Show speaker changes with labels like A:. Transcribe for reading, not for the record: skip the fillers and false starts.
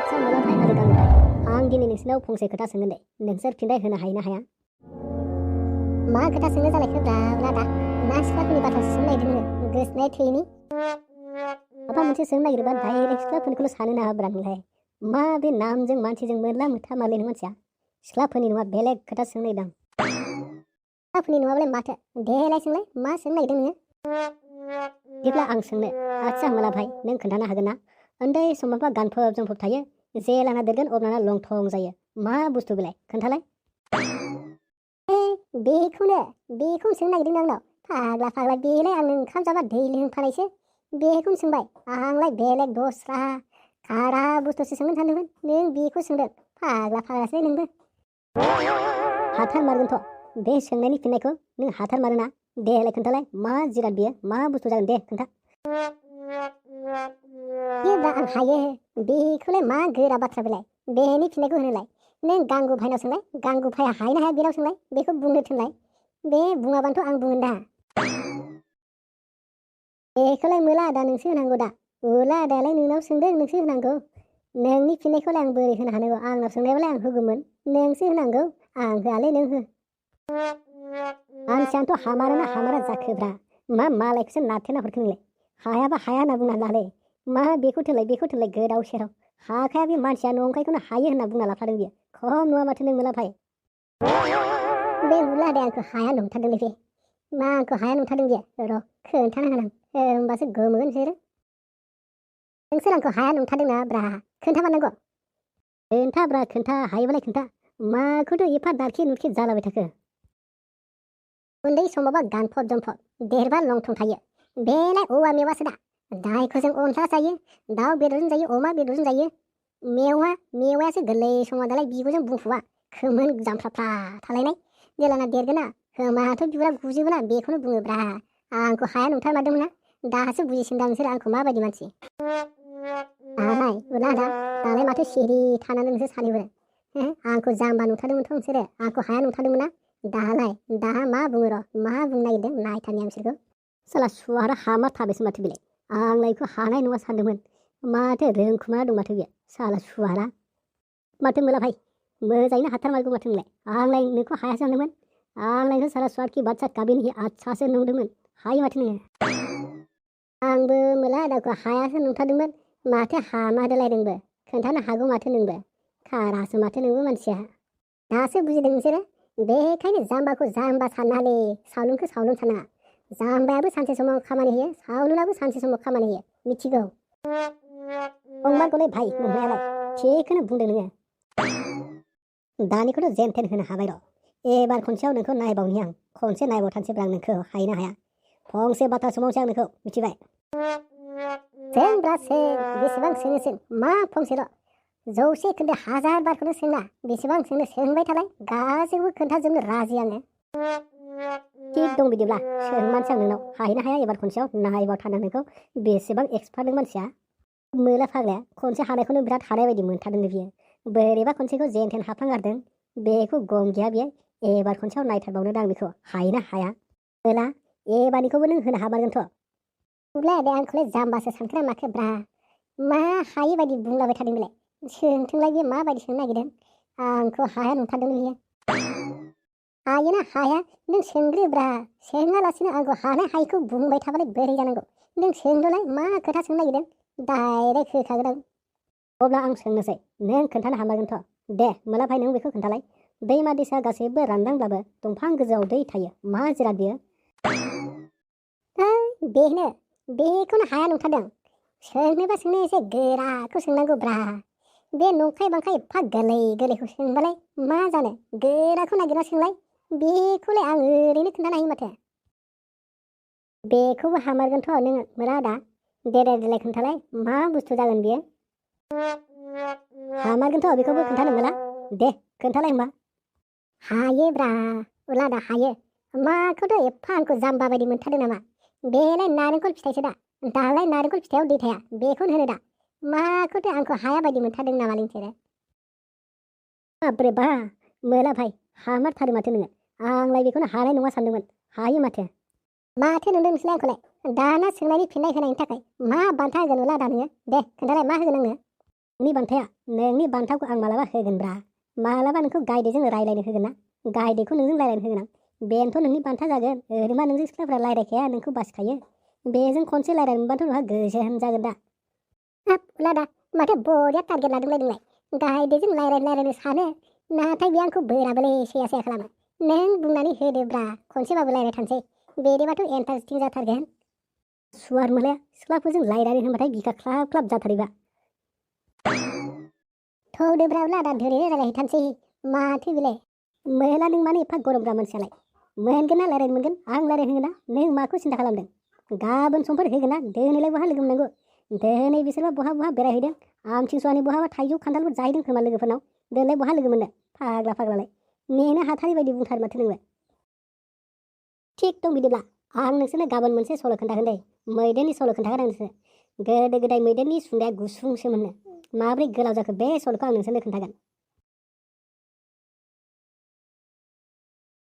A: आदसा मोलाभाइ आरो गांबाय आं दिनै नोंसोरनाव फंसे खोथा सोंगोन दे नोंसोर फिननाय होनो हायो ना हाया? मा खोथा सोंनो जालायखो ब्रा ना सिख्लाफोरनि बाथ्रासो सोंनो नागिरदों नोङो गोसोनाय थैनि माबा मोनसे सोंनो नागिरबा डाइरेक्ट सिख्लाफोरनिखौल' सानो नाङा ब्रा नोंलाय मा बे नामजों मानसिजों मोरला मोथा मारलाय नों मानसिया सिख्लाफोरनि नङा बेलेग खोथा सोंनो नागिरदों सिख्लाफोरनि नङाबालाय माथो देलाय सोंलाय मा सोंनो नागिरदों नोङो बिदिब्ला आं सोंनो आदसा मोलाभाइ नों खोन्थानो हागोन ना उन्दै समावबा गानफब जोमफब थायो जेलाना देरगोन अब्लाना लंथं जायो मा बुस्थु बेलाय खोन्थालाय बेखौनो सोंनो नागिरदों आंनाव फाग्ला बेलाय आं ओंखाम जाबा दै लोंफानायसो बेखौनो सोंबाय आंलाय बेलेग दस्रा खारा बुस्थुसो सोंनो सानदोंमोन नों बेखौ सोंदों फाग्लासो नोंबो हाथार मारगोनथ' बे सोंनायनि फिननायखौ नों हाथार मारोना देलाय खोन्थालाय मा जिराद बियो मा बुस्थु जागोन दे खोन्था आं हायो बेखौलाय मा गोरा बाथ्रा बेलाय बेनि फिननायखौ होनोलाय नों गांगु भाइनाव सोंलाय गांगु भाइया हायो ना हाया बेनाव सोंलाय बेखौ बुंनो थिनलाय बे बुङाबानोथ' आं बुंगोन दा बेखौलाय मोला आदा नोंसो होनांगौ दा उला आदायालाय नोंनाव सोंदों नोंसो होनांगौ नोंनि फिननायखौलाय आं बोरै होनो हानांगौ आंनाव सोंनायबालाय आं होगौमोन नोंसो होनांगौ आं होआलै नों हो मानसियानोथ' हामारोना हामारा जाखोब्रा मा मालायखौसो नारथेना हरखो नोंलाय हायाबा हाया होनना बुंना लालै मा बेखौ थोनलाय गोदाव सेराव हाखाया बे मानसिया नंखायखौनो हायो होनना बुंना लाफादों बियो खम नङा माथो नों मोलाभाइ बे उला आदाया आंखौ हाया नंथारदोंलै बे मा आंखौ हाया नंथारदों बियो र' खोन्थाना होनां होमबासो गोमोन नोंसोर आंखौ हाया नंथारदों ना ब्रा खोन्थाबानांगौ खोन्था हायोबालाय खोन्था माखौथ' एफा दारखि नुरखि जालाबाय थाखो उन्दै समावबा गानफब जोमफब देरबा लंथं थायो बेलाय औवा मेवासो दा दायखौ जों अनला जायो दाउ बेदरजों जायो अमा बेदरजों जायो मेवायासो गोरलै समाव दालाय बिबुजों बुंफुवा खोमोन जामफ्राफ्रा थालायनाय जेलाना देरगोना खोमाथ' बिबुरा गुजोबोना बेखौनो बुङोब्रा आंखौ हाया नंथारमारदोंमोन ना दासो बुजिसिनदां नोंसोर आंखौ माबायदि मानसि दालाय माथो सिरि थानानै नोंसोर सानैबो आंखौ जाम्बा नुथारदोंमोनथ' नोंसोरो आंखौ हाया नुथारदोंमोन ना दा मा बुङो र' मा बुंनो नागिरदों नायथारनि आं बिसोरखौ साला सुवारा हामा थाबायसो माथो बेलाय आंलाय बेखौ हानाय नङा सानदोंमोन माथो रोंखुमा दं माथो बेयो साला सुवारा माथो मोलाभाइ मोजाङैनो हाथारमारगौ माथो नोंलाय आंलाय नोंखौ हायासो सानदोंमोन आंलायखौ साला सुवार कि बादसा काबि नहीं आदसासो नंदोंमोन हायो माथो नोङो आंबो मोला आदाखौ हायासो नंथारदोंमोन माथो हामादोलाय नोंबो खोन्थानो हागौ माथो नोंबो खारासो माथो नोंबो मानसिया दासो बुजिदों नोंसोरो बेखायनो जाम्बाखौ जाम्बा साननाङालै सावलुनखौ सावलुन साननाङा जाम्बायाबो सानसे समाव खामानि होयो सावलुनाबो सानसे समाव खामानि होयो मिथिगौ फंबारगौलै भाइ नंनायालाय थिगखौनो बुंदों नोङो दानिखौथ' जेन थेन होनो हाबाय र' एबार खनसेयाव नोंखौ नायबावनि आं खनसे नायबावथानसैब्रा आं नोंखौ हायो ना हाया फंसे बाथ्रा सोंबावनोसै आं नोंखौ मिथिबाय बेसेबां सोङो मा फंसेल' 100 खोन्दो 1000 बारखौनो सोंना बेसेबां सोंबाय थालाय गासैखौबो खोन्थाजोबनो राजि आङो थिग दं बिदिब्ला सोंमानसै आं नोंनाव हायो ना हाया एबार खनसेयाव नायबावथारनो नोंखौ बेसेबां एक्सपार्ट नों मानसिया मोला फाग्लाया खनसे हानायखौनो बिराद हानाय बायदि मोनथारदों बियो बोरैबा खनसेखौ जेन थेन हाफ्लांगारदों बेखौ गम गैया बियो एबार खनसेयाव नायथारबावनो दां बेखौ हायो ना हाया मोला एबारनिखौबो नों होनो हामारगोनथ' उलाय दे आंखौलाय जाम्बासो सानखोना माखो ब्रा मा हायै बायदि बुंलाबाय थादों बेलाय सोंथोंलाय बे माबायदि सोंनो नागिरदों आंखौ हाया नंथारदों बियो हायो ना हाया नों सोंग्रोब्रा सोङालासिनो आंखौ हानाय हायिखौ बुंबाय थाबालाय बोरै जानांगौ नों सोंदोलाय मा खोथा सोंनो नागिरदों डाइरेक्ट होखागोन आं अब्ला आं सोंनोसै नों खोन्थानो हामारगोनथ' दे मोलाभाइ नों बेखौ खोन्थालाय दैमा दैसा गासैबो रानलांब्लाबो दंफां गोजौआव दै थायो मा जिराद बियो बेखौनो हाया नंथारदों सोंनोबा सोंनो एसे गोराखौ सोंनांगौ ब्रा बे नंखाय बांखाय एफा गोरलैखौ सोंबालाय मा जानो गोराखौ नागिरना सोंलाय बेखौलाय आं ओरैनो खोन्थानो हायो माथो बेखौबो हामारगोनथ' नों मोना दा देलाय खोन्थालाय मा बुस्थु जागोन बियो हामारगोनथ' बेखौबो खोन्थानो मोना दे खोन्थालाय होमबा हायोब्रा उलादा हायो माखौथ' एफा आंखौ जाम्बा बायदि मोनथारदों नामा बेलाय नारेंखल फिथाइसो दालाय नारेंखल फिथाइयाव दै थाया बेखौनो होनो दा माखौथ' आंखौ हाया बायदि मोनथारदों नामा नोंसोरो बाब्रे बा मोलाभाइ हामारथारो माथो नोङो आंलाय बेखौनो हानाय नङा सानदोंमोन हायो माथो नोंदों नोंसोरलाय आंखौलाय दाना सोंनायनि फिननाय होनायनि थाखाय मा बान्था होगोन उला दा नोङो दे खोन्थालाय मा होगोन आंनो नोंनि बान्थाया नोंनि बान्थाखौ आं मालाबा होगोनब्रा मालाबा नोंखौ गायदेजों रायलायनो होगोन ना गायदेखौ नोंजों रायलायनो होगोन आं बेनोथ' नोंनि बान्था जागोन ओरैमा नोंजों सिख्लाफ्रा रायलायखाया नोंखौ बासिखायो बेजों खनसे रायलायनो मोनबाथ' नोंहा गोसोम जागोन दा हाब उलादा माथो बरिया टारगेट लादोंलाय नोंलाय गायदेजों रायलायनो सानो नाथाय बे आंखौ बोराबोलै सेया खालामो नों बुंनानै होदोब्रा खनसेबाबो रायलायथारसै बेदिबाथ' इन्टारेस्टिं जाथारगोन सुवार मोलाया सिख्लाफोरजों रायलायनो होनबाथाय बिखा ख्लाब ख्लाब जाथारोबा थौदोब्रा उलादा धोरै रायलायहैथारसै माथो बेलाय मोला नों मानो एफा गरमब्रा मानसियालाय मोनगोन ना रायलायनो मोनगोन आं रायलायनो होगोन ना नों माखौ सिन्था खालामदों गाबोन समफोर होगोन ना दिनैलाय बहा लोगो मोननांगौ दिनै बिसोरबा बहा बेरायहैदों आमथिसुवानि बहाबा थाइजौ खान्थालफोर जाहैदों खोमा लोगोफोरनाव दिनैलाय बहा लोगो मोननो फाग्लालाय नेनो हाथारि बायदि बुंथार माथो नोंलाय थिग दं बिदिब्ला आं नोंसोरनो गाबोन मोनसे सल' खोन्थागोन दे मैदेरनि सल' खोन्थागोन आं नोंसोरनो गोदो गोदाय मैदेरनि सुंदाया गुसुंसोमोननो माब्रै गोलाव जाखो बे सल'खौ आं नोंसोरनो खोन्थागोन